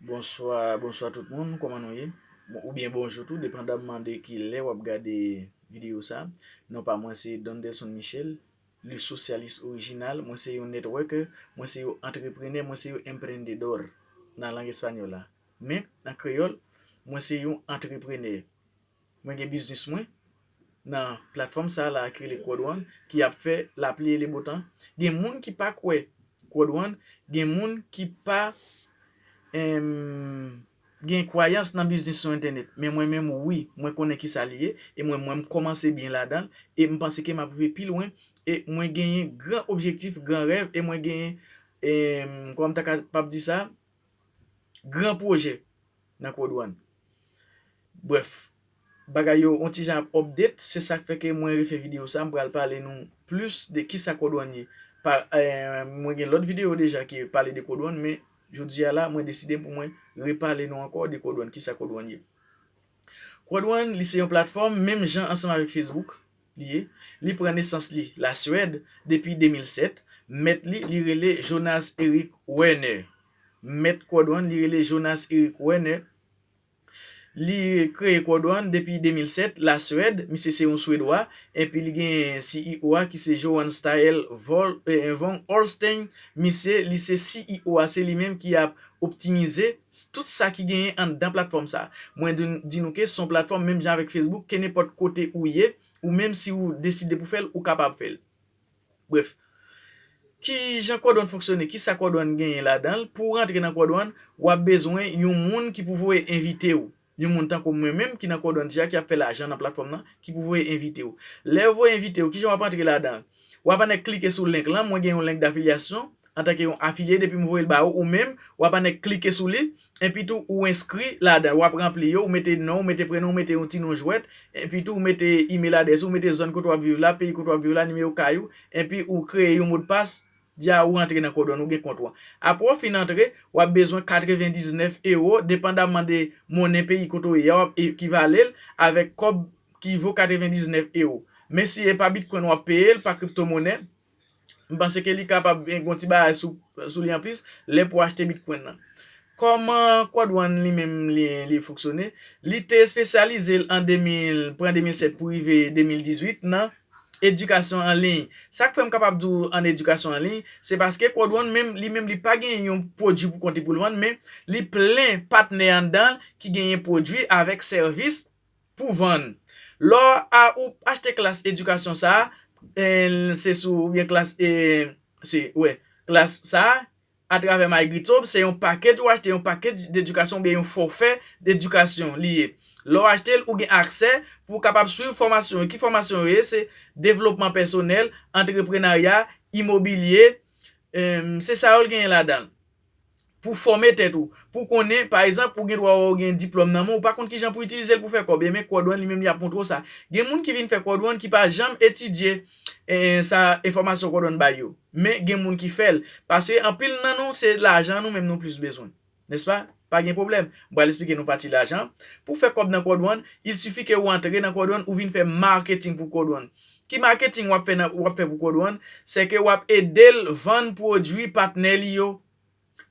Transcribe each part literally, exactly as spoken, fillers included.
Bonswa, bonswa tout moun, kòman nou ye? Bon, oubyen bonjou tou, depandamman de ki lè w ap gade videyo sa. Non pa mwen se Donderson Michel, le sosyalis orijinal. Mwen se yon networker, mwen se yon antreprenè, mwen se yon emprendedor nan lang espanyòl la. Men, an kreyòl, mwen se yon antreprenè. Mwen gen biznis mwen nan platfòm sa la ki rele Quad One, ki ap fè lapli e le botan. Gen moun ki pa kwè Quad One, gen moun ki pa em, gen kwayans nan biznis sou entènèt. Men mwen menm, wi, mwen konnen ki sa li ye, e mwen, mwen, m kòmanse byen ladan l, e m panse ke m ap rive pi lwen, e mwen genyen gran objektif, gran rèv, e mwen genyen, em, kòman m ta kapab di sa, gran pwojè nan Quad One. Brèf, bagay yo yon ti jan ap update, se sa k fè ke mwen refè videyo sa, m pral pale nou plis de kisa Quad One ye. Pa, eh, mwen gen lòt videyo deja ki pale de Quad One, men jodi a la, mwen deside pou mwen repale nou ankò de Quad One, kisa Quad One ye. Quad One, li se yon platfòm, menm jan ansanm avèk Facebook, li ye. Li pran nesans li, Laswèd, depi de mil sèt. Mèt li, li rele Jonas Erik Werner. Mèt Quad One, li rele Jonas Erik Werner. Li kreye Quad One depi de mil sèt, Laswèd, misye se yon Swedwa, epi li gen C E O a ki se Johan Stael Vol, eh, von Holstein, misye, li se C E O a, se li menm ki ap optimize s-, tout sa ki genyen anndan platfòm sa. Mwen di, di nou ke se yon platfòm menm jan avèk Facebook, ke nenpòt kote ou ye, ou menm si ou deside pou fè l, ou kapab fè l. Brèf, ki jan Quad One fonksyone, kisa Quad One genyen ladan l? Pou w rantre nan Quad One, w ap bezwen yon moun ki pou voye envite w. Yon moun tankou mwen menm ki nan Quad One deja, ki ap fè lajan nan platfòm nan, ki pou voye envite w. Lè yo voye envite w, ki jan w ap antre ladan l? W ap annik klike sou link lan, mwen gen yon link d'affiliation, antanke yon afilye, depi m voye l ba ou, ou menm, w ap annik klike sou li, epi tou ou enskri ladan, w ap ranpli yo, ou mete non, ou mete prenon, ou mete yon ti non jwèt, epi tou ou mete email adrès ou, ou mete zòn kote w ap viv la, peyi kote w ap viv la, nimewo kay ou, epi ou kreye yon modpas, deja ou rantre nan Quad One, ou gen kont ou an. Apre w fin antre, w ap bezwen katrevendiznèf ewo, depandamman de monnen peyi kote w ye a, w ap ekivale l avèk kòb ki vo katrevendiznèf ewo. Men si e pa Bitcoin w ap peye l, pa kriptomonnen, m panse ke li kapab gen yon ti bagay sou, sou li anplis, lè pou w achte Bitcoin nan. Kòman Quad One li menm li, li fonksyone? Li te espesyalize l an de mil, pran de mil sèt pou rive de mil dizuit nan edikasyon an liy. Sa k fè m kapab di w an edikasyon an liy, se paske Quad One menm, li menm li pa gen yon pwodui pou kont li pou l vann, men li plen patnè anndan l ki genyen pwodui avèk sèvis pou vann. Lè w a, ou achte klas edikasyon sa a, eh, se sou, oubyen klas, eh, se, wè, klas sa a, atravè MyGridSob, se yon package ou achte, yon package d'edikasyon oubyen yon fòfè d'edikasyon li ye. Lè w achte l, ou gen aksè pou w kapab swiv fòmasyon yo. Ki fòmasyon yo ye? Se devlopman pèsonèl, antreprenarya, imobilye, em, se sa yo l genyen ladan l. Pou fòme tèt ou, pou konnen, pa egzanp, ou gen dwa wè w gen diplòm nan men w, ou pa konn kijan pou itilize l pou fè kòb, ebyen Quad One li menm li ap montre w sa. Gen moun ki vin fè Quad One ki pa janm etidye, eh, sa enfòmasyon Quad One bay yo. Men gen moun ki fè l. Paske anpil nan nou, se lajan nou menm nou plis bezwen. Nèspa? Pa gen pwoblèm. M pral esplike nou pati lajan. Pou fè kòb nan Quad One, il suffit ke ou antre nan Quad One, ou vin fè marketing pou Quad One. Ki marketing w ap fè nan, w ap fè pou Quad One? Se ke w ap ede l vann pwodui patnè li yo.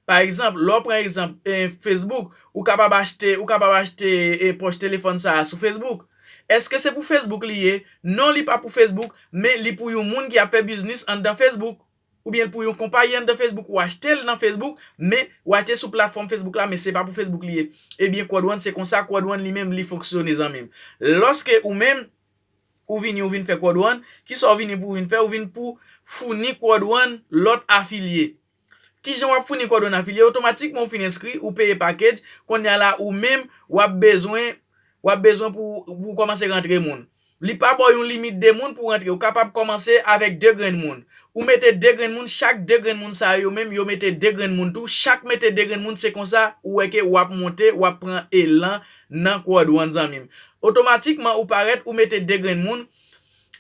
Pa egzanp, lè w pran egzanp, eh, Facebook, ou kapab achte, ou kapab achte, eh, pòch telefòn sa a sou Facebook. Èske se pou Facebook li ye? Non, li pa pou Facebook, men li pou yon moun ki ap fè biznis anndan Facebook. Oubyen l pou yon konpayi anndan Facebook, ou achte l nan Facebook, men ou achte sou platfòm Facebook la, men se pa pou Facebook li ye. Ebyen, Quad One, se konsa Quad One li menm li fonksyone, zanmi m. Lòske ou menm, ou vini, ou vin fè Quad One, kisa w vini pou w vin fè? Ou vin pou founi Quad One lòt afilye. Kijan w ap founi Quad One afilye? Otomatikman, ou fin enskri, ou peye package, kounye a la, ou menm, w ap bezwen, w ap bezwen pou, pou w kòmanse rantre moun. Li pa ba w yon limit de moun pou rantre. Ou kapab kòmanse avèk de grenn moun. Ou mete de grenn moun, chak de grenn moun sa yo menm, yo mete de grenn moun tou. Chak mete de grenn moun, se konsa ou wè ke w ap monte, w ap pran elan nan Quad One, zanmi m. Otomatikman, ou parèt, ou mete de grenn moun,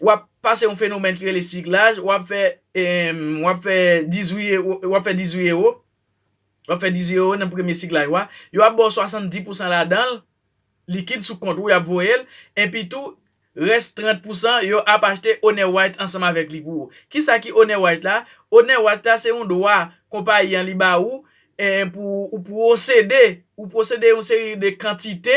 w ap pase yon fenomèn ki rele siklaj, w ap fè, em, w ap fè dizuit ewo, w ap fè dizuit ewo, w ap fè dizuit ewo nan premye siklaj ou a. Yo ap ba w swasanndis pousan ladan l, likid sou kont ou, y ap voye l, epi tou, rès trant pousan, yo ap achte Honor White ansanm avèk li pou ou. Kisa ki Honor White la? Honor White la, se yon dwa konpayi an li ba ou, e, pou ou pwosede, ou pwosede yon seri de kantite,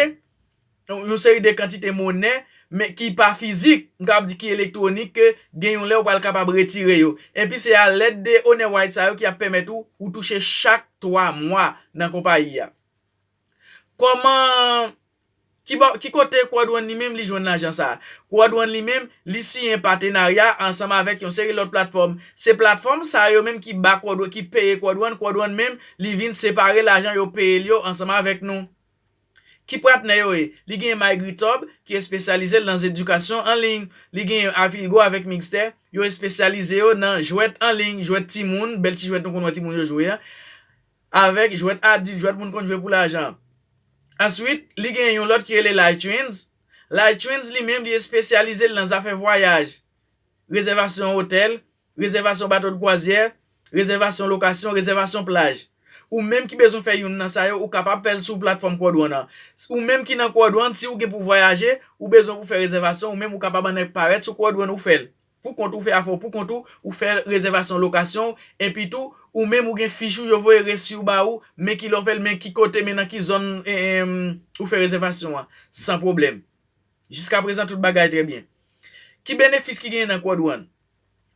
yon seri de kantite monè, men ki pa fizik, m kapab di ki elektwonik, ke gen yon lè ou pral kapab retire yo. Epi se alèd de Honor White sa yo ki ap pèmèt ou, ou touche chak twa mwa nan konpayi a. Kòman, ki bò, ki kote Quad One li menm li jwenn lajan sa a? Quad One li menm, li siyen patenarya ansanm avèk yon seri lòt platfòm. Se platfòm sa yo menm ki ba Quad One, ki peye Quad One, Quad One menm, li vin separe lajan yo peye l yo ansanm avèk nou. Ki patnè yo ye? Li gen MyGritHub, ki espesyalize l nan edikasyon an liy. Li gen Afilgo avèk Mixter, yo espesyalize yo nan jwèt an liy, jwèt timoun, bèl ti jwèt nou konn wè timoun yo jwe an, avèk jwèt adilt, jwèt moun konn jwe pou lajan. Answit, li gen yon lòt ki rele Light Twins. Light Twins li menm, li espesyalize l nan zafè vwayaj, rezèvasyon otèl, rezèvasyon bato de kwazyè, rezèvasyon lokasyon, rezèvasyon plaj. Ou menm ki bezwen fè youn nan sa yo, ou kapab fè l sou platfòm Quad One an. Ou menm ki nan Quad One, si ou gen pou vwayaje, ou bezwen pou fè rezèvasyon, ou menm ou kapab annik parèt sou Quad One ou fè l. Pou kont ou fè afè w pou kont ou, ou fè rezèvasyon lokasyon, epi tou, ou menm ou gen fich ou, yo voye resi ou ba ou, men kilè w fè l, men ki kote, men nan ki zòn, e, e, ou fè rezèvasyon an, san pwoblèm. Jiskaprezan, tout bagay trè byen. Ki benefis ki genyen nan Quad One?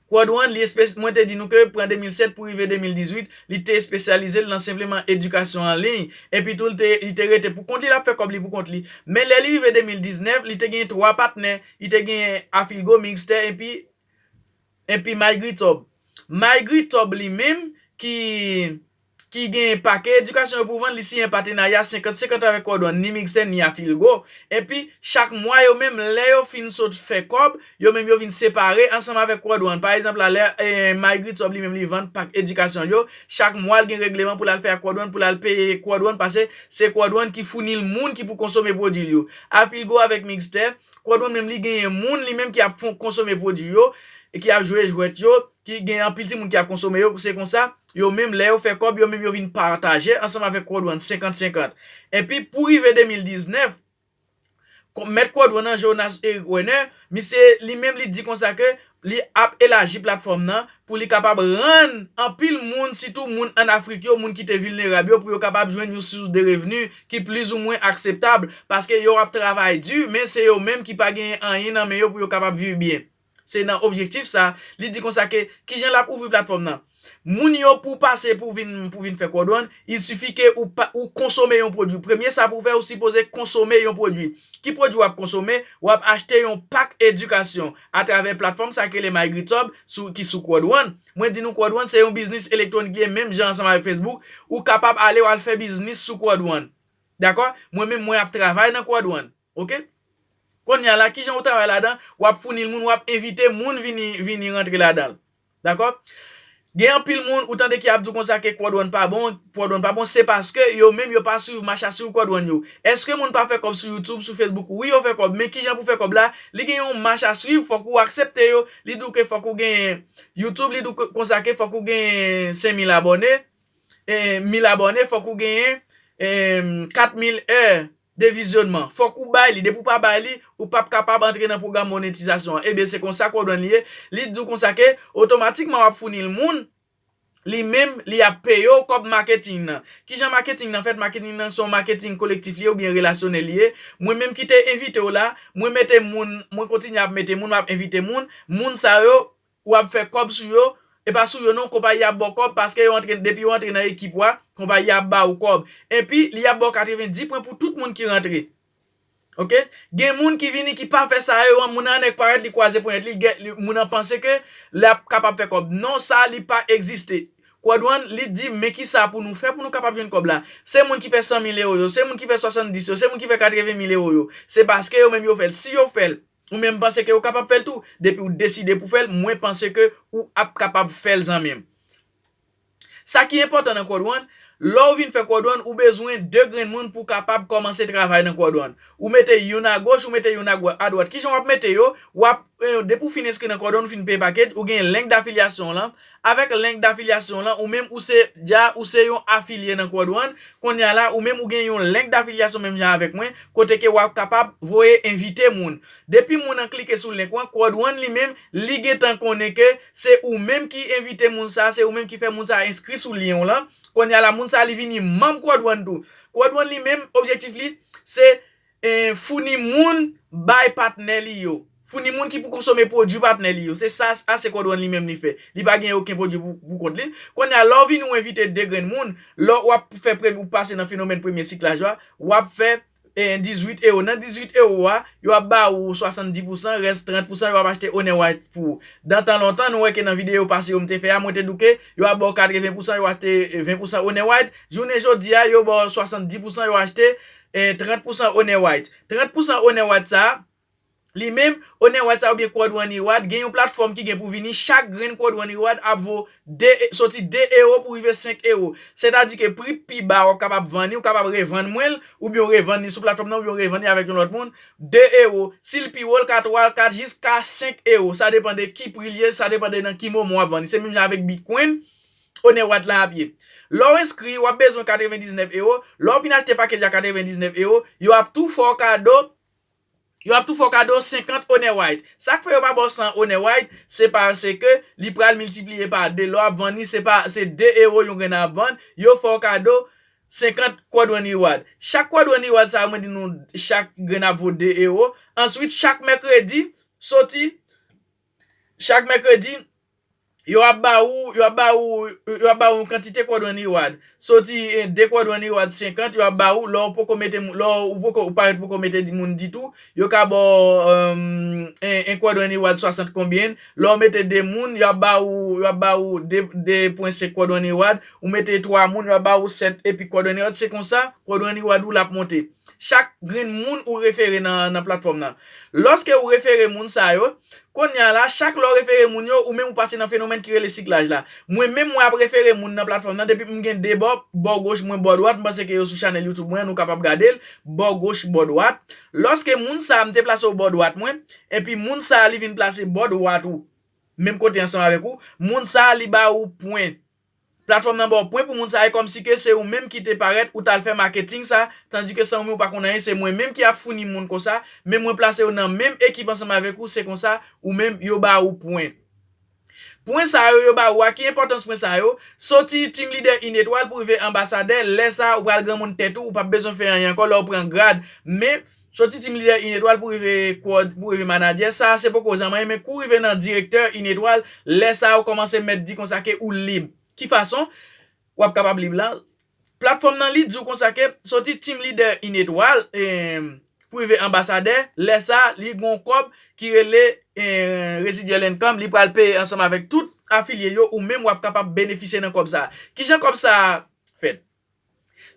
Quad One, li espe-, mwen te di nou ke pran de mil sèt pou rive de mil dizuit, li te espesyalize l nan senpleman edikasyon an liy, epi tou, li te, li te rete pou kont li, l ap fè kòb li pou kont li. Men lè li rive de mil diznèf, li te gen twa patnè, li te gen Afilgo, Mixter, epi, epi MyGritHub. MyGritHub li menm, ki, ki gen pake edikasyon yo pou vann, li siyen patenarya senkant senkant avèk Quad One, ni Mixter, ni Afilgo. Epi, chak mwa yo menm, lè yo fin sot fè kòb, yo menm yo vin separe ansanm avèk Quad One. Pa egzanp la, lè, e, MyGritHub li menm li vann pak edikasyon yo, chak mwa l gen regleman pou l al fè ak Quad One, pou l al peye Quad One, paske se Quad One ki founi l moun ki pou konsome pwodui l yo. Afilgo avèk Mixter, Quad One menm li genyen moun li menm ki ap fon-, konsome pwodui yo, e ki ap jwe jwèt yo, ki gen anpil timoun ki ap konsome yo, se konsa, yo menm, lè yo fè kòb, yo menm yo vin pataje ansanm avèk Quad One, senkant senkant. Epi, pou rive de mil diznèf, kon-, mèt Quad One an, Jonas Eric Renner, misye li menm li di konsa ke li ap elaji platfòm nan pou li kapab rann anpil moun, sitou moun ann Afrik yo, moun ki te vilnerab yo, pou yo kapab jwenn yon sous de revni ki plizoumwen akseptab, paske yo ap travay di, men se yo menm ki pa genyen anyen nan men yo pou yo kapab viv byen. Se nan objektif sa, li di konsa ke, kijan l ap ouvri platfòm nan? Moun yo pou pase pou vin, pou vin fè Quad One, il suffit ke ou pa, ou konsome yon pwodui. Premye sa pou w fè, ou sipoze konsome yon pwodui. Ki pwodui w ap konsome? W ap achte yon pak edikasyon atravè platfòm sa ki rele MyGritHub, sou, ki sou Quad One. Mwen di nou Quad One se yon biznis elektwonik li ye, menm jan ansanm avèk Facebook, ou kapab ale w al fè biznis sou Quad One. Dakò? Mwen menm mwen ap travay nan Quad One. Oke? Kounye a la, kijan ou travay ladan? W ap founi l moun, w ap envite moun vini, vini rantre ladan l. Dakò? Gen anpil moun, ou tande ki ap di w konsa ke Quad One pa bon, Quad One pa bon, se paske yo menm yo pa swiv mach a swiv Quad One yo. Èske moun pa fè kòb sou YouTube, sou Facebook? Wi, yo fè kòb, men kijan pou fè kòb la? Li gen yon mach a swiv, fòk ou aksepte yo. Li di w ke fòk ou gen YouTube, li di w ke konsa ke fòk ou gen senk mil abòne, e, mil abòne, fòk ou genyen, e, kat mil è de vizyònman. Fòk ou bay li. Depi w pa bay li, ou p ap kapab antre nan pwogram monetizasyon an. Ebyen, se konsa Quad One li ye. Li di w konsa ke otomatikman w ap founi l moun, li menm, li ap peye w kòb maketing nan. Kijan maketing nan fèt? Maketing nan se yon maketing kolektif li ye oubyen relasyonèl li ye. Mwen menm ki te envite w la, mwen mete moun, mwen kontinye ap mete moun, m ap envite moun. Moun sa yo, w ap fè kòb sou yo, e pa sou yo non, konpayi a ap ba w kòb paske yo antre, depi yo antre nan ekip ou a, konpayi a ap ba ou kòb. Epi, li ap ba w katrevenndis pwen pou tout moun ki rantre. Oke? Gen moun ki vini ki pa fè sa yo, moun nan nèk parèt, li kwaze ponyèt li, li, moun nan panse ke l ap kapab fè kòb. Non, sa li pa egziste. Quad One, li di, men kisa pou nou fè pou nou kapab jwenn kòb la? Se moun ki fè san mil ewo yo, se moun ki fè swasanndis yo, se moun ki fè katreven mil ewo yo. Se paske yo menm yo fè l. Si yo fè l, ou menm panse ke ou kapab fè l tou. Depi ou deside pou fè l, mwen panse ke ou ap kapab fè l, zanmi m. Sa ki enpòtan nan Quad One, lè w vin fè Quad One, ou bezwen de grenn moun pou kapab kòmanse travay nan Quad One. Ou mete youn agoch, ou mete youn agwa-, adwat. Kijan w ap mete yo? W ap, eh, depi w fin enskri nan Quad One, ou fin peye package, ou gen link d'affiliation w lan. Avèk link d'affiliation w lan, ou menm ou se, dja, ou se yon afilye nan Quad One. Kounye a la, ou menm ou gen yon link d'affiliation menm jan avèk mwen, kote ke w ap kapab voye envite moun. Depi moun nan klike sou link lan, Quad One li menm, li gentan konnen ke se ou menm ki envite moun sa, se ou menm ki fè moun sa enskri sou lyen w lan. Kounye a la, moun sa li vini manm Quad One tou. Quad One li menm, objektif li, se eh, founi moun bay patnè li yo. Founi moun ki pou konsome pwodui patnè li yo. Se sa, sa se Quad One li menm li fè. Li pa gen okenn pwodui pou, pou kont li. Kounye a, lè w vini ou envite de grenn moun, lè w ap fè premye, ou pase nan fenomèn premye siklaj la, w ap fè eh, dizuit ewo. Nan dizuit ewo a, yo ap ba ou swasanndis pousan, rès trant pousan, yo ap achte Honey White pou ou. Dan tan lontan, nou wè ke nan videyo pase yo m te fè a, mwen te di w ke yo ap ba w katreven pousan, yo achte eh, ven pousan Honey White. Jounen jodi a, yo ba w swasanndis pousan, yo achte eh, trant pousan Honey White. Trant pousan Honey White sa a, li menm, Honey White sa oubyen Quad One Reward, gen yon platfòm ki gen pou vini, chak grenn Quad One Reward ap vo de, soti de ewo pou rive senk ewo. Sètadi ke pri pi ba w ap kapab vann li, ou kapab revann mwen l, oubyen w revann li sou platfòm nan, oubyen w revann li avèk yon lòt moun, de ewo. Si l pi wo, l ka twa, l ka jiska senk ewo. Sa depann de ki pri l ye, sa depann de nan ki moman w ap vann li. Se menm jan avèk Bitcoin, Honey White la ap ye. Lè w enskri, w ap bezwen katrevendiznèf ewo. Lè w fin achte package a katrevendiznèf ewo, yo ap tou fè w kado, yo ap tou fè w kado senkant Honey White. Sa k fè yo pa ba w san Honey White, se paske li pral miltipliye pa de. Lè w ap vann li, se pa, se de ewo yon grenn ap vann, yo fè w kado senkant Quad One Reward. Chak Quad One Reward sa yo, mwen di nou, chak grenn ap vo de ewo. Answit, chak mèkredi, soti, chak mèkredi, yo ap ba ou, yo ap ba ou, yo ap ba ou yon kantite Quad One Reward. Soti eh, de Quad One Reward senkant, yo ap ba ou, lè w poko mete, lè w poko, ou parèt poko mete moun ditou, yo ka ba w eh, en, en Quad One Reward swasant konbyen. Lè w mete de moun, yo ap ba ou, yo ap ba ou de, de pwen senk Quad One Reward. Ou mete twa moun, yo ap ba ou sèt epi Quad One Reward. Se konsa, Quad One Reward ou l ap monte. Chak grenn moun ou refere nan, nan platfòm nan. Lòske ou refere moun sa yo, kounye a la, chak lè w refere moun yo, ou menm ou pase nan fenomèn ki rele siklaj la. Mwen menm, mwen ap refere moun nan platfòm nan, depi m gen de bò, bò goch mwen, bò dwat, m panse ke yo sou chanèl YouTube mwen, nou kapab gade l, bò goch, bò dwat. Lòske moun sa a, m te plase w bò dwat mwen, epi moun sa a, li vin plase bò dwat ou, menm kote ansanm avèk ou, moun sa a, li ba ou pwen. Platfòm nan ba w pwen pou moun sa, e kòmsi ke se ou menm ki te parèt, ou t al fè maketing sa, tandike san ou menm ou pa konn anyen, se mwen menm ki ap founi moun konsa, men mwen plase yo nan menm ekip ansanm avèk ou, se konsa, ou menm, yo ba ou pwen. Pwen sa yo, yo ba ou a, ki enpòtans pwen sa yo? Soti Team Leader Inetwal pou rive anbasadè, lè sa a, ou pral granmoun tèt ou, ou p ap bezwen fè anyen ankò, lè w pran grad, men, soti Team Leader Inetwal pou rive, pou rive manadjè, sa a se poko janm anyen, men kou rive nan direktè Inetwal, lè sa a, ou kòmanse mèt di konsa ke ou lib. Ki fason w ap kapab lib la? Platfòm nan li di w konsa ke soti Team Leader Inetwal, em, pou rive anbasadè, lè sa a, li gen yon kòb ki rele, em, residual income, li pral peye ansanm avèk tout afilye yo, ou menm w ap kapab benefisye nan kòb sa a. Kijan kòb sa a fèt?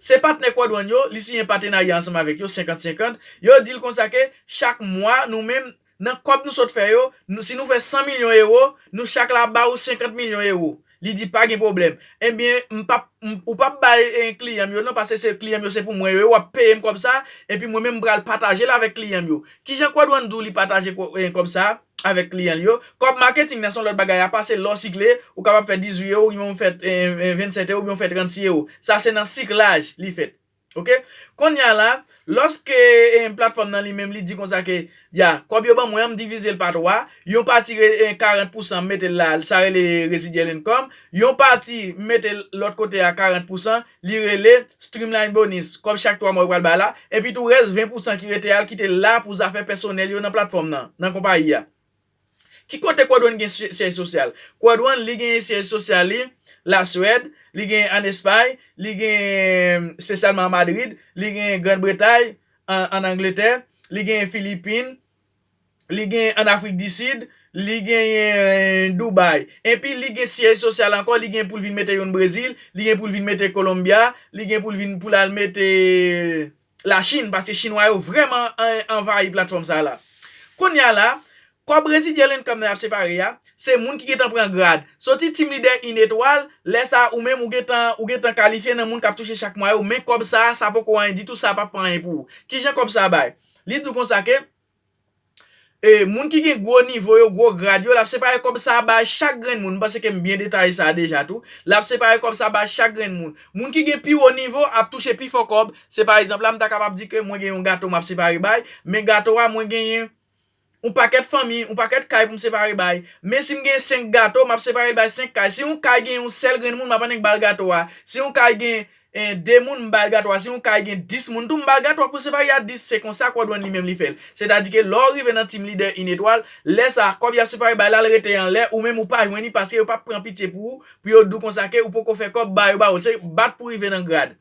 Se patnè Quad One yo, li siyen patenarya ansanm avèk yo, senkant senkant. Yo di l konsa ke chak mwa, nou menm, nan kòb nou sot fè yo, nou, si nou fè san milyon ewo, nou chak la ap ba ou senkant milyon ewo. Li di pa gen pwoblèm. Ebyen, m p ap, m, ou p ap bay eh, kliyan m yo non, paske se kliyan m yo, se pou mwen yo ye, w ap peye m kòb sa, epi mwen menm m pral pataje l avèk kliyan m yo. Kijan Quad One di w li pataje kò-, eh, kòb sa avèk kliyan l yo? Kòb maketing nan se yon lòt bagay, apa se lè w sikle, ou kapab fè dizuit ewo, oubyen w fè eh, eh, vennsèt ewo, oubyen w fè trannsis ewo. Sa se nan siklaj li fèt. Oke? Kounye a la, lòske eh, platfòm nan li menm li di konsa ke, ya, kòb yo ban mwen an, m divize l pa twa, yon pati re, eh, karant pousan m mete l la, sa rele residual income, yon pati m mete l lòt kote a karant pousan, li rele streamline bonus, kòb chak twa mwa yo pral bay la, epi tou rès ven pousan ki rete a, l kite l la pou zafè pèsonèl yo nan platfòm nan, nan konpayi a. Ki kote Quad One gen sy-, syèj sosyal? Quad One, li gen syèj sosyal li Laswèd, li gen ann Espay, li gen espesyalman an Madrid, li gen Grann Bretay, an, ann Angletè, li gen Filipin, li gen ann Afrik di Sid, li genyen Dubai. Epi li gen syèj sosyal ankò, li gen pou l vin mete youn Brezil, li gen pou l vin mete Colombia, li gen pou l vin pou l al mete Lachin, paske Chinwa yo vrèman an-, anvayi platfòm sa a la. Kounye a la, kòb residual income nan y ap separe a, se moun ki gentan pran grad. Soti Team Leader Inetwal, lè sa a ou menm ou gentan, ou gentan kalifye nan moun k ap touche chak mwa yo, men kòb sa a, sa poko anyen ditou, sa p ap fè anyen pou ou. Kijan kòb sa a bay? Li di w konsa ke, e, moun ki gen gwo nivo yo, gwo grad yo, l ap separe kòb sa a bay chak grenn moun. M panse ke m byen detaye sa a deja tou. L ap separe kòb sa a bay chak grenn moun. Moun ki gen pi wo nivo ap touche pi fò kòb. Se pa egzanp la, m ta kapab di ke mwen gen yon gato m ap separe bay, men gato a, mwen genyen yon pakèt fanmi, yon pakèt kay pou m separe bay. Men si m gen senk gato, m ap separe l bay senk kay. Si yon kay gen yon sèl grenn moun, m ap annik ba l gato a. Si yon kay gen, eh, de moun, m ba l gato a. Si yon kay gen dis moun tou, m ba l gato a pou separe a dis. Se konsa Kodwann li menm li fè l. Sètadi ke lè w rive nan Team Leader Inetwal, lè sa a, kòb y ap separe bay la, l rete anlè, ou menm ou pa jwenn li paske yo p ap pran pitye pou ou, pou yo di w konsa ke ou poko fè kòb, ba yo ba ou l. Se bat pou rive nan grad.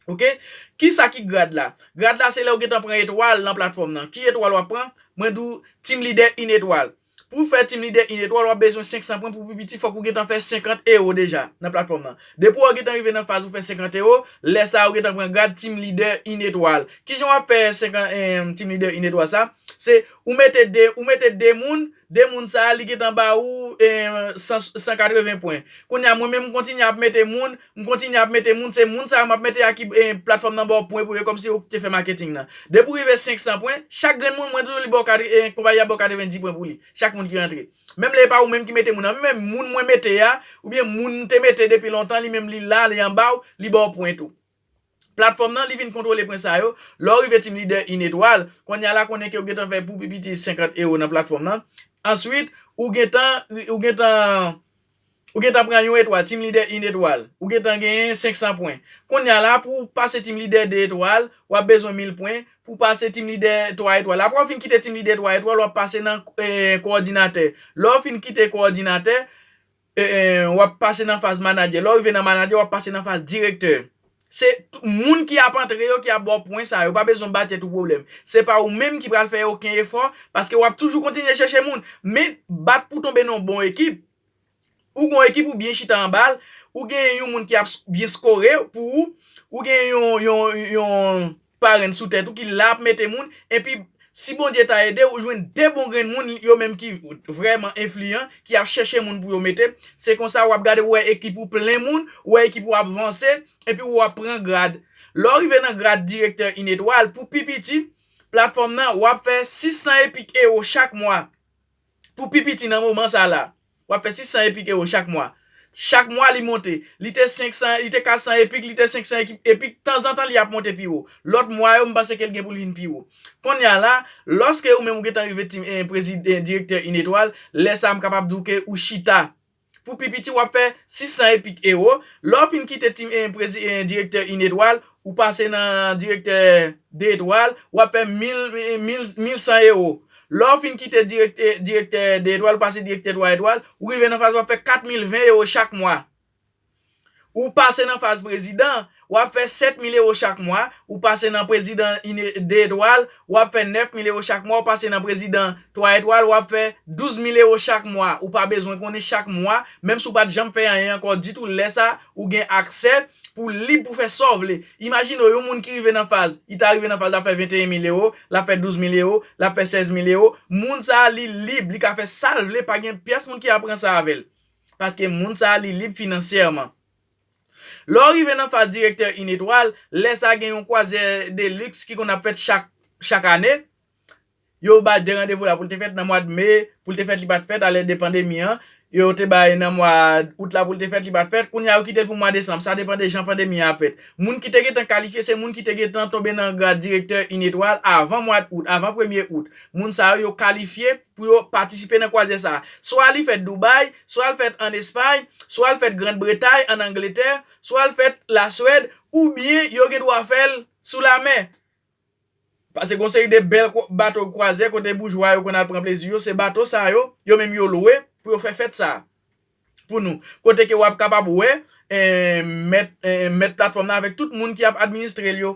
Oke? Kisa ki grad la? Grad la se lè w gentan pran etwal nan platfòm nan. Ki etwal w ap pran? Mwen di w Team Leader Inetwal. Pou w fè Team Leader Inetwal, w ap bezwen senk san pwen, pou pi piti, fòk ou gentan fè senkant ewo deja nan platfòm nan. Depi w gentan rive nan faz ou fè senkant ewo, lè sa a ou gentan pran grad Team Leader Inetwal. Kijan w ap fè senkant, em, Team Leader Inetwal sa? Se ou mete de, ou mete de moun, de moun sa a, li gentan ba ou, em, san, san katreven pwen. Kounye a, mwen menm, m kontinye ap mete moun, m kontinye ap mete moun, se moun sa yo m ap mete a ki, eh, platfòm nan ba w pwen pou yo, kòmsi ou te fè maketing nan. Depi w rive senk san pwen, chak grenn moun, mwen toujou li ba w katre-, eh, konpayi a ba w katrevendi pwen pou li, chak moun ki rantre. Menm lè e pa ou menm ki mete moun nan, menm moun mwen mete a, oubyen moun m te mete depi lontan, li menm li la, li anba w, li ba w pwen tou. Platfòm nan, li vin kontwole pwen sa yo. Lè w rive Team Leader Inetwal, kounye a la konnen ke w gentan fè pou pi piti senkant ewo nan platfòm nan. Answit, ou gentan, ou gentan Ou gentan pran yon etwal, Team Leader Inetwal. Ou gentan genyen senk san pwen. Kounye a la, pou w pase Team Leader de etwal, w ap bezwen mil pwen. Pou w pase Team Leader twa etwal. Apre w fin kite Team Leader twa etwal, w ap pase nan, eh, kowòdinatè. Lè w fin kite kowòdinatè, eh, eh, w ap pase nan faz manadjè. Lè w rive nan manadjè, w ap pase nan faz direktè. Se t-, moun ki ap antre yo ki ap ba w pwen sa yo. Pa bezwen ba tèt ou pwoblèm. Se pa ou menm ki pral fè okenn efò, paske w ap toujou kontinye chèche moun. Men bat pou w tonbe nan yon bon ekip. Ou gon ekip ou byen chita anba l, ou gen yon moun ki ap s-, byen skore pou ou, ou gen yon, yon, yon parenn sou tèt ou ki la ap mete moun, epi si Bondye ta ede w, ou jwenn de bon grenn moun, yo menm ki vrèman enfliyan, ki ap chèche moun pou yo mete. Se konsa w ap gade, ou wè ekip ou plen moun, ou wè ekip ou ap vanse, epi ou ap pran grad. Lè w rive nan grad direktè inetwal, pou pi piti, platfòm nan, w ap fè sis san epik ewo chak mwa. Pou pi piti nan moman sa la, w ap fè sis san epik ewo chak mwa. Chak mwa li monte. Li te senk san, li te kat san epik, li te senk san epik, epik, tanzantan li ap monte pi wo. Lòt mwa yo, m panse ke l gen pou l vin pi wo. Kounye a la, lòske ou menm ou gentan rive tim, eh, prezi-, eh, direktè inetwal, lè sa a m kapab di w ke ou chita. Pou pi piti, w ap fè sis san epik ewo. Lè w fin kite tim, eh, prezi-, eh, direktè inetwal, ou pase nan direktè de etwal, w ap fè mil, eh, mil, mil san ewo. Lè w fin kite dirèk-, eh, direktè de etwal, ou pase direktè twa etwal, ou rive nan faz w ap fè kat mil ven ewo chak mwa. Ou pase nan faz prezidan, w ap fè sèt mil ewo chak mwa, ou pase nan prezidan ine-, de etwal, w ap fè nèf mil ewo chak mwa, ou pase nan prezidan twa etwal, w ap fè douz mil ewo chak mwa. Ou pa bezwen konnen chak mwa, menm si w pa t janm fè anyen ankò ditou, lè sa, ou gen aksè pou lib pou fè sa w vle. Imajine w, yon moun ki rive nan faz, li ta rive nan faz, l ap fè venteyen mil ewo, l ap fè douz mil ewo, l ap fè sèz mil ewo. Moun sa a, li lib, li ka fè sa l vle, pa gen pyès moun ki ap pran sa avè l. Paske moun sa a, li lib finansyèman. Lè w rive nan faz direktè inetwal, lè sa gen yon kwazyè de liks ki konn ap fèt chak, chak ane. Yo ba de randevou la pou l te fèt nan mwa de me, pou l te fèt li pa t fèt, alè de pandemi an. Yo te bay nan mwa out la pou l te fèt, li pa t fèt. Kounye a yo kite l pou mwa desanm. Sa depann de jan pandemi an ap fèt. Moun ki te gentan kalifye, se moun ki te gentan tonbe nan grad direktè inetwal avan mwa out, avan premye out. Moun sa yo, yo kalifye pou yo patisipe nan kwazyè sa a. Swa li fèt Dubai, swa l fèt ann Espay, swa l fèt Grann Bretay, ann Angletè, swa l fèt Laswèd, oubyen yo gen dwa fè l sou lamè. Paske gon seri de bèl kwa-, bato kwazyè kote boujwa yo konn al pran plezi yo, se bato sa yo, yo menm yo lwe pou yo fè fèt sa a pou nou. Kote ke w ap kapab wè, eh, mèt, eh, mèt platfòm nan avèk tout moun ki ap administre l yo.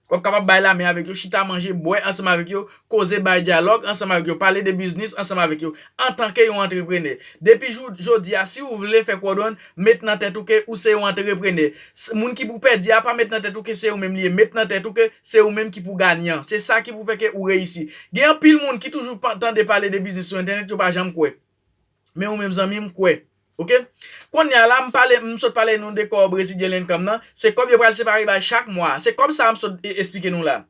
W ap kapab bay lamen avèk yo, chita manje, bwè ansanm avèk yo, koze, bay dyalòg ansanm avèk yo, pale de biznis ansanm avèk yo, antanke yon antreprenè. Depi jou, jodi a, si w vle fè Kodwann, met nan tèt ou ke ou se yon antreprenè. S-, moun ki pou pèdi a, pa met nan tèt ou ke se ou menm li ye. Met nan tèt ou ke se ou menm ki pou ganyan. Se sa ki pou fè ke ou reyisi. Gen anpil moun ki toujou pa-, tande pale de biznis sou entènèt, yo pa janm kwè. Men ou menm zanmi m, kwè. Oke? Kounye a la, m pale, m sot pale nou de kòb residual income nan. Se kòb yo pral separe bay chak mwa. Se kòb sa a m sot e-, esplike nou la.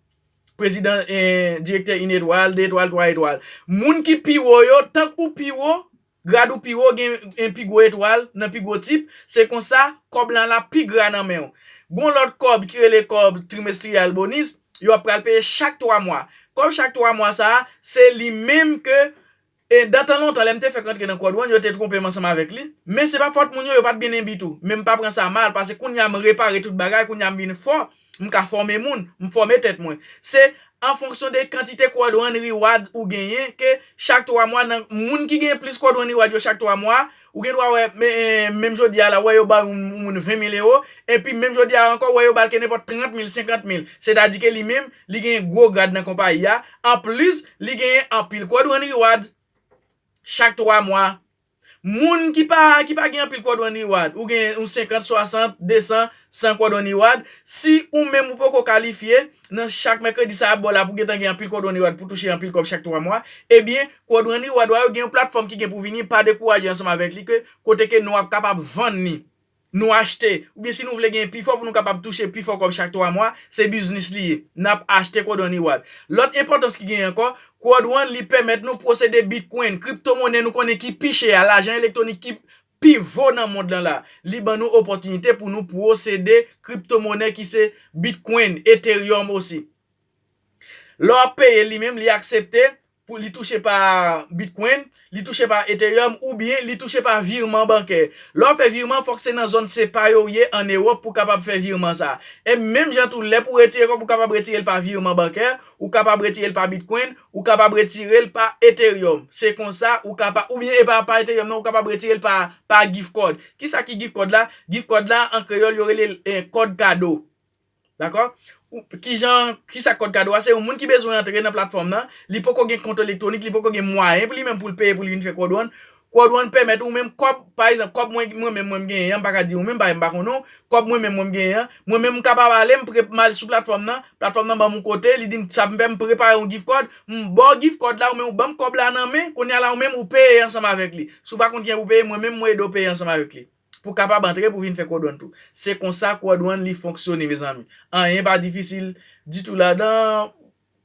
Prezidan, eh, direktè inetwal, de etwal, twa etwal. Moun ki pi wo yo, tank ou pi wo, grad ou pi wo, gen, gen pi gwo etwal nan pi gwo tip, se konsa kòb lan la pi gra nan men w. Gon lòt kòb ki rele kòb trimestriyal bonis, yo ap pral peye chak twa mwa. Kòb chak twa mwa sa a, se li menm ke, e, dan tan lontan, lè m te fèk rantre nan Quad One, yo te twonpe m ansanm avèk li. Men se pa fòt moun yo, yo pa t byen enbi tou. Men m pa pran sa mal, paske kounye a m repare tout bagay, kounye a m vin fò, m ka fòme moun, m fòme tèt mwen. Se an fonksyon de kantite Quad One Reward ou genyen, ke chak twa mwa, nan moun ki genyen plis Quad One Reward yo chak twa mwa, ou gen dwa wè, men, menm jodi a la, wè yo bay yon moun ven mil ewo, epi menm jodi a ankò, wè yo ba l ke nenpòt trant mil, senkant mil. Sètadi ke li menm, li gen gwo grad nan konpayi a. Anplis, li gen anpil Quad One Reward chak twa mwa. Moun ki pa, ki pa gen anpil Quad One Reward, ou gen yon senkant, swasant, desan, san Quad One Reward, si ou menm ou poko kalifye, nan chak mèkredi sa ap ba w la pou gentan gen anpil Quad One Reward pou touche anpil kòb chak twa mwa, ebyen, Quad One Reward ou a yo gen yon platfòm ki gen pou vini, pa dekouraje ansanm avèk li ke kote ke nou ap kapab vann li. Nou achte, oubyen si nou vle gen pi fò pou nou kapab touche pi fò kòb chak twa mwa, se biznis li ye. N ap achte Quad One Reward. Lòt enpòtans ki genyen ankò, Quad One li pèmèt nou posede Bitcoin, kriptomonnen nou konnen ki pi chè a, lajan elektwonik ki pi vo nan mond lan la. Li ban nou opòtinite pou nou posede kriptomonnen ki se Bitcoin, Ethereum osi. Lè w ap peye li menm, li aksepte pou li touche pa Bitcoin, li touche pa Ethereum, oubyen li touche pa virman bankè. Lè w ap fè virman, fòk se nan zòn sepa yo w ye ann Ewòp pou w kapab fè virman sa a. E menm jan tou, lè pou w retire kòb, ou kapab retire l pa virman bankè, ou kapab retire l pa Bitcoin, ou kapab retire l pa Ethereum. Se konsa, ou kapab, oubyen e pa, pa Ethereum non, ou kapab retire l pa, pa gift card. Kisa ki gift card la? Gift card la, an kreyòl, yo rele l, eh, kòd kado. Dakò? Ou, kijan, kisa kòd kado a? Se yon moun ki bezwen antre nan platfòm nan, li poko gen kont elektwonik, li poko gen mwayen pou li menm pou l peye pou li vin fè Quad One. Quad One pèmèt ou menm kòb, pa egzanp, kòb mwen, mwen menm mwen m genyen an, m pa ka di ou menm, paske m pa konnen w, kòb mwen menm mwen m genyen an, mwen menm m kapab ale, m pre-, m al sou platfòm nan, platfòm nan ban m yon kote, li di m sa m fè, m prepare yon gift card, m ba w gift card la, ou menm ou ban m kòb la nan men, kounye a la ou menm ou peye ansanm avèk li. Si w pa konn kijan pou peye, mwen menm mwen ede w peye ansanm avèk li. Pou w kapab antre pou w vin fè Quad One tou. Se konsa Quad One li fonksyone, mezanmi. Anyen pa difisil ditou ladan.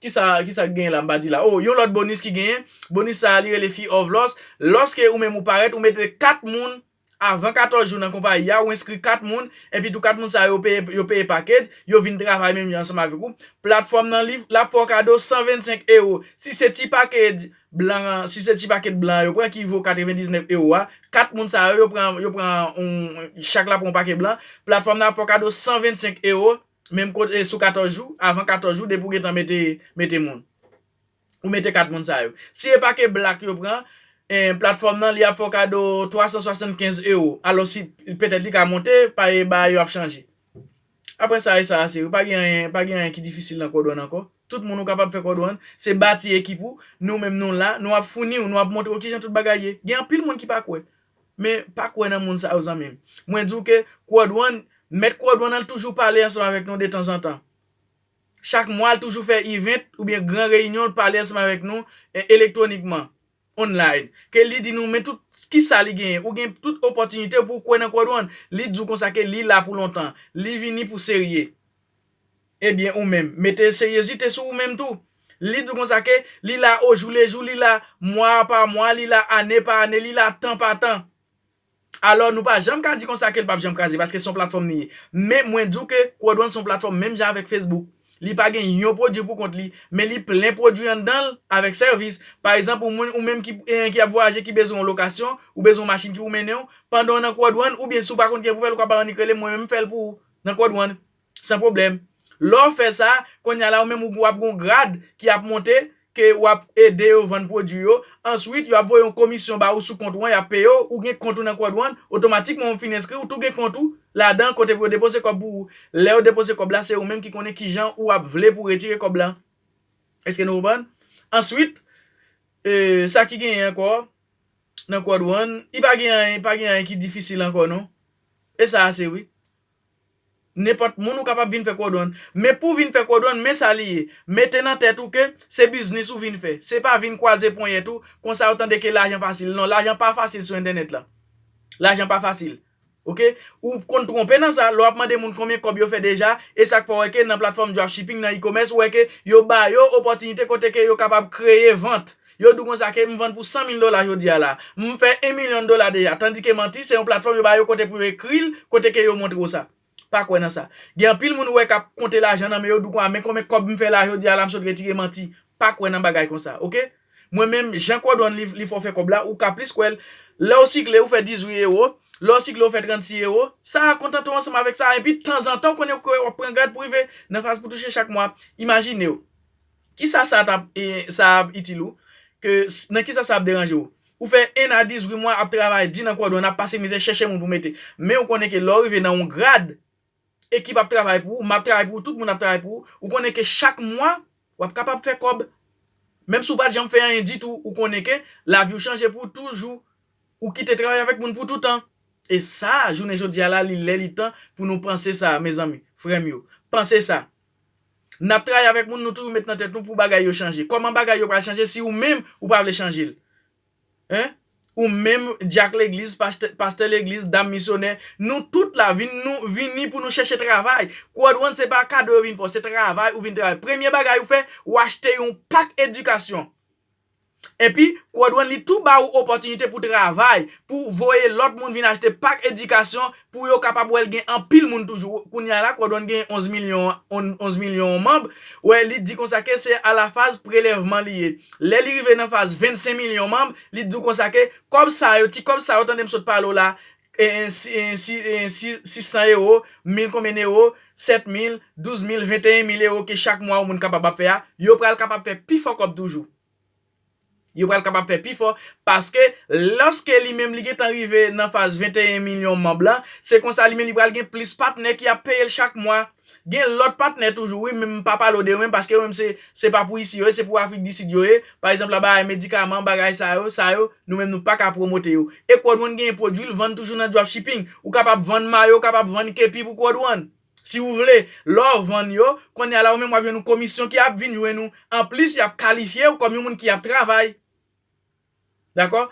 Kisa, kisa k genyen la, m pa di la. Oh, yon lòt bonis ki genyen. Bonis sa a, li rele Fear of Loss. Lòske ou menm ou parèt, ou mete kat moun avan katòz jou nan konpayi a, ou enskri kat moun, epi tou kat moun sa yo, yo peye, yo peye package, yo vin travay menm jan ansanm avèk ou. Platfòm nan li, l ap fè w kado san vennsenk ewo. Si se ti package blan an, si se ti paket blan an yo pran ki vo katrevendiznèf ewo a, kat moun sa yo, yo pran, yo pran yon, chak la pran yon paket blan, platfòm nan ap fè w kado san vennsenk ewo, menm kote, e, sou katòz jou, avan katòz jou, depi w gentan mete, mete moun. Ou mete kat moun sa yo. Si e paket black yo pran, e, platfòm nan li ap fè w kado twa san swasannkenz ewo. Alò si petèt li ka monte, pa e ba yo ap chanje. Apre sa, e sa ase wi. Pa gen anyen, pa gen anyen ki difisil nan Quad One ankò. Tout moun ou kapab fè Quad One. Se bati ekip ou. Nou menm nou la. Nou ap founi w, nou ap montre w kijan tout bagay ye. Gen anpil moun ki pa kwè. Men pa kwè nan moun sa yo, zanmi m. Mwen di w ke Quad One, mèt Quad One an l toujou pale ansanm avèk nou detanzantan. Chak mwa, l toujou fè event oubyen gran reyinyon, l pale ansanm avèk nou, e, elektwonikman. Online, ke li di nou, men tout kisa li genyen. Ou gen tout opòtinite pou w kwè nan Quad One. Li di w konsa ke li la pou lontan. Li vini pou serye. Ebyen, ou menm, mete seryezite sou ou menm tou. Li di w konsa ke li la o jou le jou, li la mwa pa mwa, li la ane pa ane, li la tan pa tan. Alò, nou pa janm ka di konsa ke l p ap janm kraze, paske se yon platfòm li ye. Men mwen di w ke Quad One se yon platfòm menm jan avèk Facebook. Li pa gen yon pwodui pou kont li, men li plen pwodui anndan l avèk sèvis. Pa egzanp, ou moun, ou menm ki, eh, ki ap vwayaje, ki bezwen yon lokasyon, ou bezwen yon machin ki pou mennen w, pandan w nan Quad One, oubyen si w pa konn kijan pou fè l, ou kapab annik rele m, mwen menm m fè l pou ou nan Quad One. San pwoblèm. Lè w fè sa, kounye a la, ou menm ou ap gen yon grad ki ap monte, ke w ap ede yo vann pwodui yo. Answit, yo ap voye yon komisyon ba ou sou kont ou an, y ap peye w, ou gen kont ou nan Quad One, otomatikman ou fin enskri, ou tou gen kont ou ladan kote pou yo depoze kòb pou ou. Lè yo depoze kòb la, se ou menm ki konnen kijan ou ap vle pou retire kòb la. Èske nou konprann? Answit, e, sa ki genyen ankò nan Quad One, li pa gen anyen, pa gen anyen ki difisil ankò non. E sa ase wi. Nenpòt moun ou kapab vin fè Quad One. Men pou w vin fè Quad One, men sa li ye. Mete nan tèt ou ke se biznis ou vin fè. Se pa vin kwaze ponyèt ou, konsa yo tande ke lajan fasil. Non, lajan pa fasil sou entènèt la. Lajan pa fasil. Oke? Ou konn twonpe nan sa, lè w ap mande moun konbyen kòb yo fè deja, e sa k fè w wè ke nan platfòm dropshipping, nan e-commerce, ou wè ke yo ba yo opòtinite kote ke yo kapab kreye vant. Yo di w konsa ke m vann pou san mil dola jodi a la. M fè yon milyon dola deja. Tandike manti, se yon platfòm yo ba yo kote pou yo ekri l, kote ke yo montre w sa. Pa kwè nan sa. Gen anpil moun ou wè k ap konte lajan nan men yo, di w konsa, men konbyen kòb m fè la jodi a la, m sot retire, manti. pa kwè nan bagay konsa, oke? Mwen menm, jan Quad One li, li fè w fè kòb la, ou ka plis kwè l. Lè w sikle, ou fè dizuit ewo. Lè w sikle, ou fè trannsis ewo. Sa a kontante w ansanm avèk sa. Epi, tanzantan, ou konnen w ap pran grad pou rive nan faz pou touche chak mwa. Imajine w. Kisa sa t ap, e, sa ap itil ou? Ke, s- nan kisa sa ap deranje w? Ou fè en a dizuit mwa ap travay di nan Quad One, ap pase mizè, chèche moun pou mete. Men ou konnen ke lè w rive nan yon grad, ekip ap travay pou ou, m ap travay pou ou, tout moun ap travay pou ou. Ou konnen ke chak mwa, w ap kapab fè kòb. Menm si w pa t janm fè anyen ditou, ou konnen ke lavi w chanje pou toujou. Ou kite travay avèk moun pou toutan. E sa, jounen jodi a la, li lè li tan pou nou panse sa, mezanmi, frè m yo. Panse sa. N ap travay avèk moun, nou toujou met nan tèt nou pou bagay yo chanje. Kòman bagay yo pral chanje si ou menm ou pa vle chanje l? Hein? Ou menm, dyak legliz, pastè, pastè legliz, dam misyonè, nou tout la, vin nou, vini pou nou chèche travay. Quad One se pa kado yo vin fè w, se travay ou vin travay. Premye bagay ou fè, ou achte yon pak edikasyon. Epi, Quad One li tou ba ou opòtinite pou travay, pou voye lòt moun vin achte pak edikasyon, pou yo kapab wè l gen anpil moun toujou. Kounye a la, Quad One gen onz milyon, on- onz milyon manm. Wè, li di konsa ke se a la faz prelèvman li ye. Lè li rive nan faz vennsenk milyon manm, li di w konsa ke kòb sa yo, ti kòb sa yo, tande m sot pale w la, e, e, si- e, si- e, si- sis san ewo, mil konbyen ewo, sèt mil, douz mil, venteyen mil ewo ke chak mwa yon moun kapab ap fè a, yo pral kapab fè pi fò kòb toujou. Yo pral kapab fè pi fò, paske lòske li menm li gentan rive nan faz venteyen milyon manm lan, se konsa li menm li pral gen plis patnè ki ap peye l chak mwa. Gen lòt patnè toujou, wi, men m pa pale w de yo menm, paske yo menm se, se pa pou isi yo ye, se pou Afrik di Sid yo ye. Pa egzanp, la bagay medikaman, bagay sa yo, sa yo, nou menm nou pa ka pwomote yo. E Quad One gen pwodui l vann toujou nan dropshipping. Ou kapab vann mayo, ou kapab vann kepi pou Quad One. Si w vle, lè w vann yo, kounye a la ou menm w ap jwenn yon komisyon ki ap vin jwenn ou. Anplis, y ap kalifye w kòm yon moun ki ap travay. Dakò?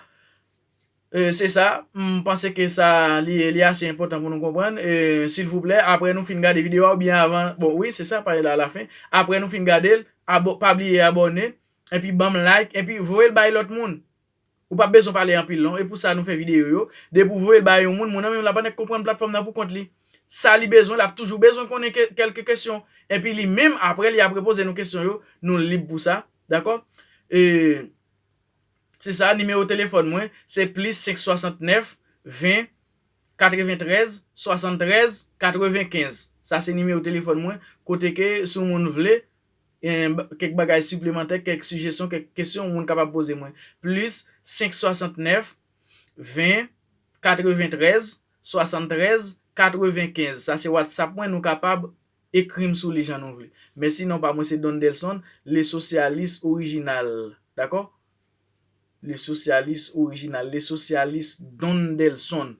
E, se sa, m panse ke sa, li, li ase enpòtan pou nou konprann. E, silvouplè, apre nou fin gade videyo a, oubyen avan, bon, wi, se sa, pale la, alafen. Apre nou fin gade l, abo- pa bliye abòne, epi ban m like, epi voye l bay lòt moun. Ou p ap bezwen pale anpil non, e pou sa nou fè videyo yo. Depi w voye l bay yon moun, moun nan menm la pa nèk konprann platfòm nan pou kont li. Sa li bezwen, l ap toujou bezwen konnen ke- kèlke kesyon. Epi li menm, apre li ap repoze nou kesyon yo, nou lib pou sa. Dakò? E, se sa, nimewo telefòn mwen, se plis senk swasantnèf, ven, katreventrèz, swasanntrèz, katrevenkenz. Sa se nimewo telefòn mwen, kote ke si yon moun vle, en, kèk bagay siplemantè, kèk sijesyon, kèk kesyon, yon moun kapab poze mwen. Plis senk swasantnèf, ven, katreventrèz, swasanntrèz, katrevenkenz. Sa se WhatsApp mwen, nou kapab ekri m sou li jan nou vle. Men sinon, pa mwen se Don Delson, le sosyalis orijinal. Dakò? Le sosyalis orijinal, le sosyalis Don Delson.